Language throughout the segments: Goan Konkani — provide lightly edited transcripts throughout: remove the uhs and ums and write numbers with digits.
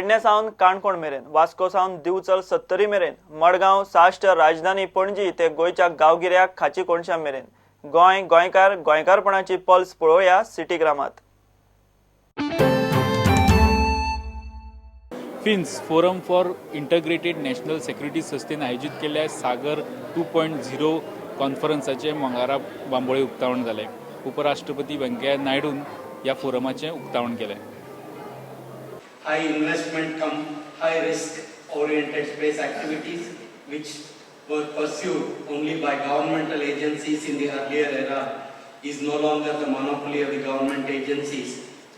पेडणे सावन काणकोण मेरेन, वास्को सावन दिवचल सत्तरी मेरेन, मडगांव, साश्ट, राजधानी पणजी ते गोंयच्या गांवगिऱ्या खाची कोनशा मेरेन गोंय, गोंयकार, गोंयकारपणाची पल्स पळोवया सिटीग्रामात. FINS forum for integrated national security संस्थेन आयोजीत केल्ल्या सागर 2.0 कॉन्फरन्साचें मंगळारा बांबोळे उक्तावण जालें. उपराष्ट्रपती व्यंकय्या नायडून ह्या फोरमाचें उक्तावण केलें. High investment cum high risk oriented space activities, which were pursued only by governmental agencies in the earlier era, is no longer the monopoly of the government agencies.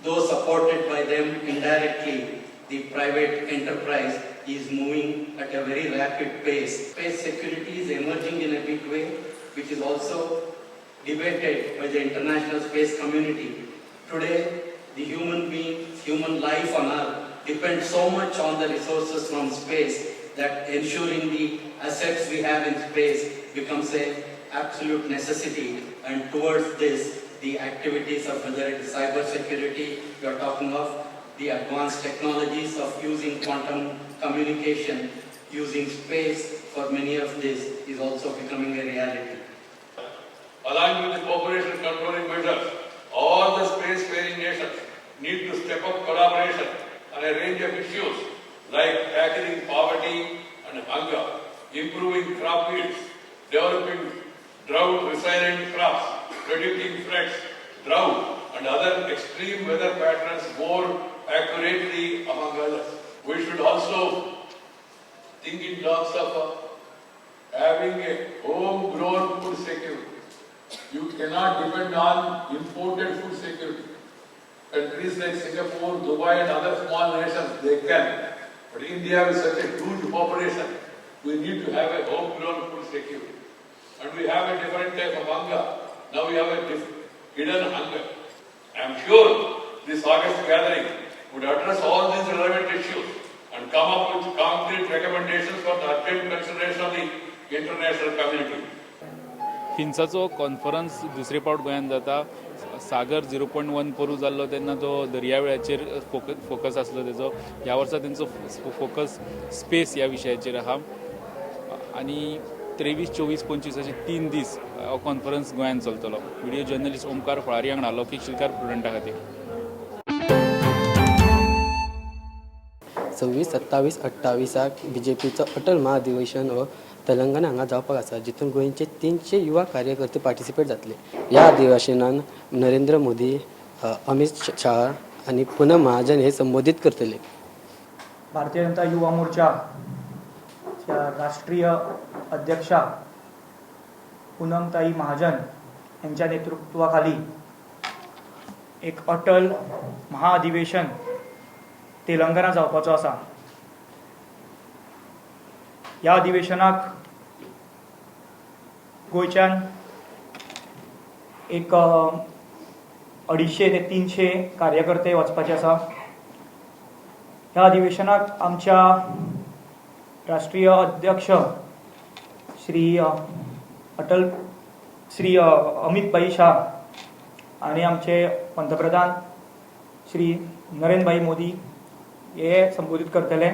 Though supported by them indirectly, the private enterprise is moving at a very rapid pace. Space security is emerging in a big way, which is also debated by the international space community. Today, the human being, human life on earth depends so much on the resources from space that ensuring the assets we have in space becomes a absolute necessity. And towards this, the activities of whether it is cyber security, we are talking of the advanced technologies of using quantum communication, using space for many of this is also becoming a reality. Along with the population controlling measures, all the space-faring nations need to step up collaboration on a range of issues like tackling poverty and hunger, improving crop yields, developing drought-resilient crops, predicting floods, drought, and other extreme weather patterns more accurately, among others. We should also think in terms of having a homegrown food security. You cannot depend on imported food security. Countries like Singapore, Dubai and other small nations, they can. But India, with such a huge population, we need to have a homegrown food security. And we have a different type of hunger. Now we have a hidden hunger. I am sure this august gathering would address all these relevant issues and come up with concrete recommendations for the urgent consideration of the international community. फिन्साचो कॉन्फरन्स दुसरे फावट गोंयांत जाता. सागर 0.1 पोरू जाल्लो तेन्ना तो दर्यावेळाचेर फोकस आसलो तेजो. ह्या वर्सा तेंचो फोकस स्पेस ह्या विशयाचेर आहा आनी 23, 24, 25 अशे 3 दीस हो कॉन्फरन्स गोंयांत चलतलो. व्हिडिओ जर्नलिस्ट ओमकार फळारी वांगडा लौकीक शिलकार, प्रुडंटा खातीर. 26, 27, 28 आक बीजेपीचो अटल महाअधिवेशन हो तेलंगणा हांगा जावपाक आसा, जितून गोंयचे 300 युवा कार्यकर्ते पार्टिसिपेट जातले. ह्या अधिवेशनान नरेंद्र मोदी, अमित शाह आनी पूनम महाजन हे संबोधीत करतले. भारतीय जनता युवा मोर्चाच्या राष्ट्रीय अध्यक्षा पूनमताई महाजन यांच्या नेतृत्वाखाली एक अटल महाअधिवेशन तेलंगणा जावपाचो आसा. ह्या अधिवेशनाक गोंयच्यान एक 250 ते 300 कार्यकर्ते वचपाचे आसा. ह्या अधिवेशनाक आमच्या राष्ट्रीय अध्यक्ष श्री अटल श्री अमित भाई शाह आनी आमचे पंतप्रधान श्री नरेंद्र भाई मोदी हे संबोधीत करतले.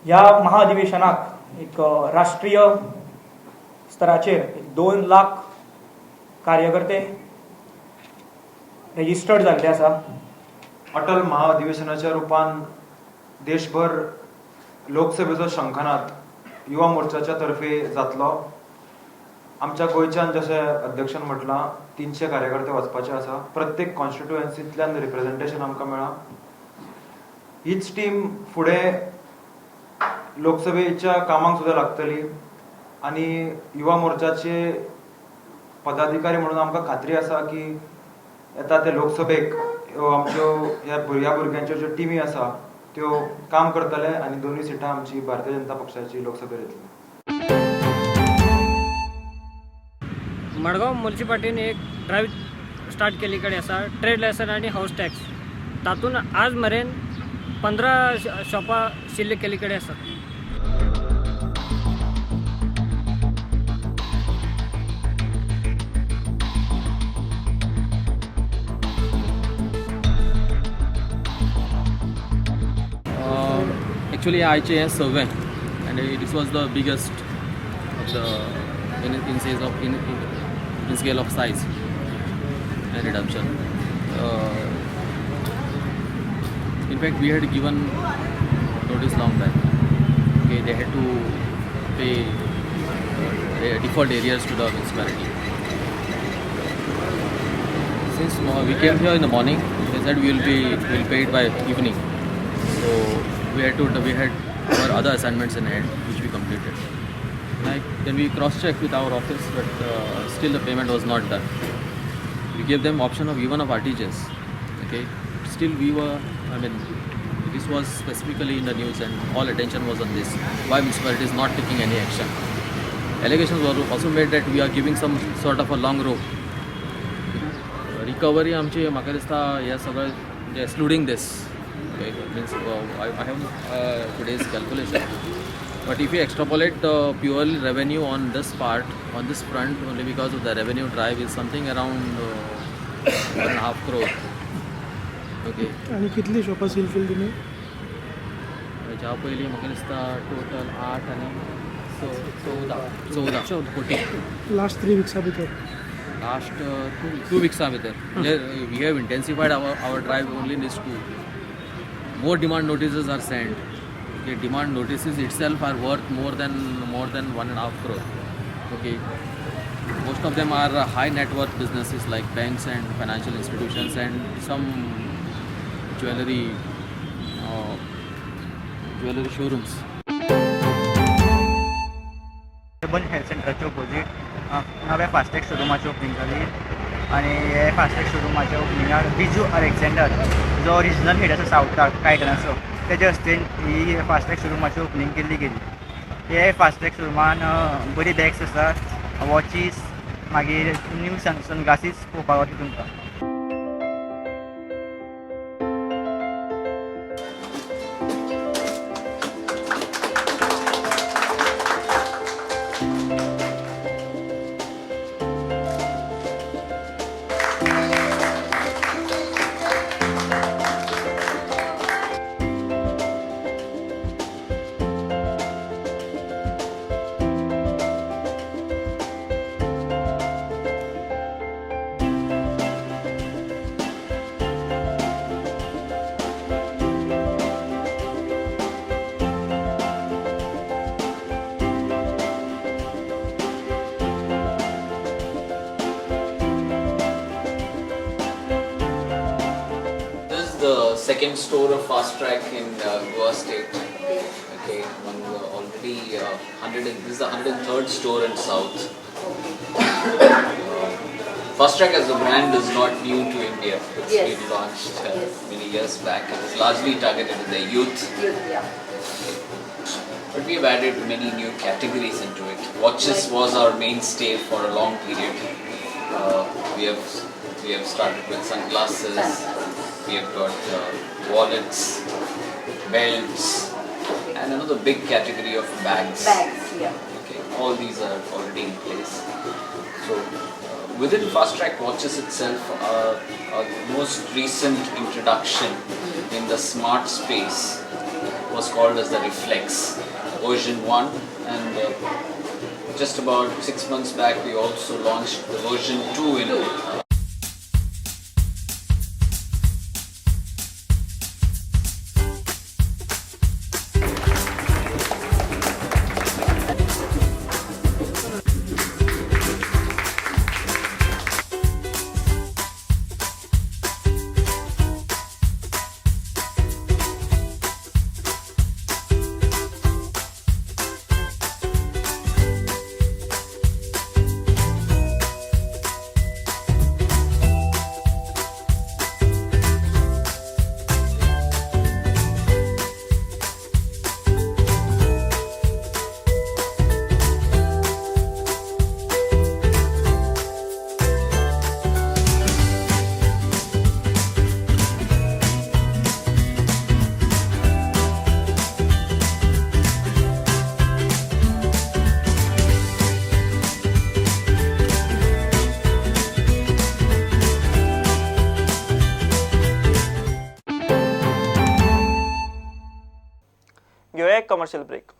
ह्या महाअधिवेशनाक एक राष्ट्रीय स्तराचेर एक 2 लाख कार्यकर्ते रजिस्टर्ड जाल्ले आसा. अटल महाअधिवेशनाच्या रुपान देशभर लोकसभेचो शंखनाद युवा मोर्चाच्या तर्फे जातलो. आमच्या गोंयच्यान, जशें अध्यक्षान म्हटलां, 300 कार्यकर्ते वचपाचे आसा. प्रत्येक कॉन्स्टिट्युएन्सींतल्यान रिप्रेझेंटेशन आमकां मेळ्ळां. हीच टीम फुडें लोकसभेच्या कामाक सुद्दां लागतली आनी युवा मोर्चाचे पदाधिकारी म्हणून आमकां खात्री आसा की येता ते लोकसभेक ह्यो आमच्यो ह्या भुरग्यांच्यो ज्यो टिमी आसा त्यो काम करतले आनी दोनूय सिटां आमची भारतीय जनता पक्षाची लोकसभेर येतली. मडगांव मुन्सिपाल्टीन एक ड्रायव्ह स्टार्ट केल्ली कडेन आसा, ट्रेड लायसन आनी हावस टॅक्स. तातूंत आज मेरेन 15 शॉपां शिल्लक केल्ली कडेन आसात. Actually आयचें हें सवें आनी this was the biggest of the in size of in scale of size and redemption. In fact, we had given notice long back. Okay, they had to pay default arrears to the municipality. Since we came here in the morning, they said we'll pay it by evening. So we had our other assignments in hand, which we completed. Like then we cross-checked with our office, but still the payment was not done. We gave them option of even of RTGS. Okay, still we were, I mean, this was specifically in the news and all attention was on this. Why municipality is not taking any action? Allegations were also made that we are giving some sort of a long rope. Recovery आमची म्हाका दिसता हे सगळें म्हणजे excluding this, means I have today's calculation, but if you extrapolate the purely revenue on this part, on this front only, because of the revenue drive is something around 1.5 crore, okay. आनी कितली शॉपां सील केली तुमी? हेच्या पयलीं म्हाका दिसता टोटल आठ आनी स, 14 14 कोटी. लास्ट 3 विक्सा भितर? लास्ट 2 विक्सां भितर. म्हणजे we have intensified our drive only in this two. More demand notices are sent. The demand notices itself are worth more than 1.5 crore. Okay. Most of them are high net worth businesses like banks and financial institutions and some jewelry showrooms. Urban health सेंटराच्या ओपोजीट नव्या फास्टॅग शोरुमाची ओपनींग जाली आनी हे फास्टॅग शोरुमाच्या ओपनिंगाक बिजू अलेक्झेंडर जो रिजनल हेड आसा सावथाक कायटनाचो तेजे हस्तेन ही फास्टॅग शोरुमाची ओपनींग केल्ली गेली. हे फास्टॅग शोरुमान बरी बॅग्स आसात, वॉचीस, मागीर न्यू सनग्लासीस पळोवपाक गावतली तुमकां. This is the second store of Fast Track in Goa State. Okay, one already 100. This is the 103rd store in South. Fast Track as a brand is not new to India. It's been launched many years back. It is largely targeted at the youth. Youth, yeah. But we have added many new categories into it. Watches was our mainstay for a long period. We have started with sunglasses. We have got wallets, belts, and another big category of bags. Bags, yeah. Okay, all these are already in place. So within Fast Track watches itself, our most recent introduction in the smart space was called as the Reflex version 1, and just about 6 months back we also launched the version 2 in घेवया एक कमर्शियल ब्रेक.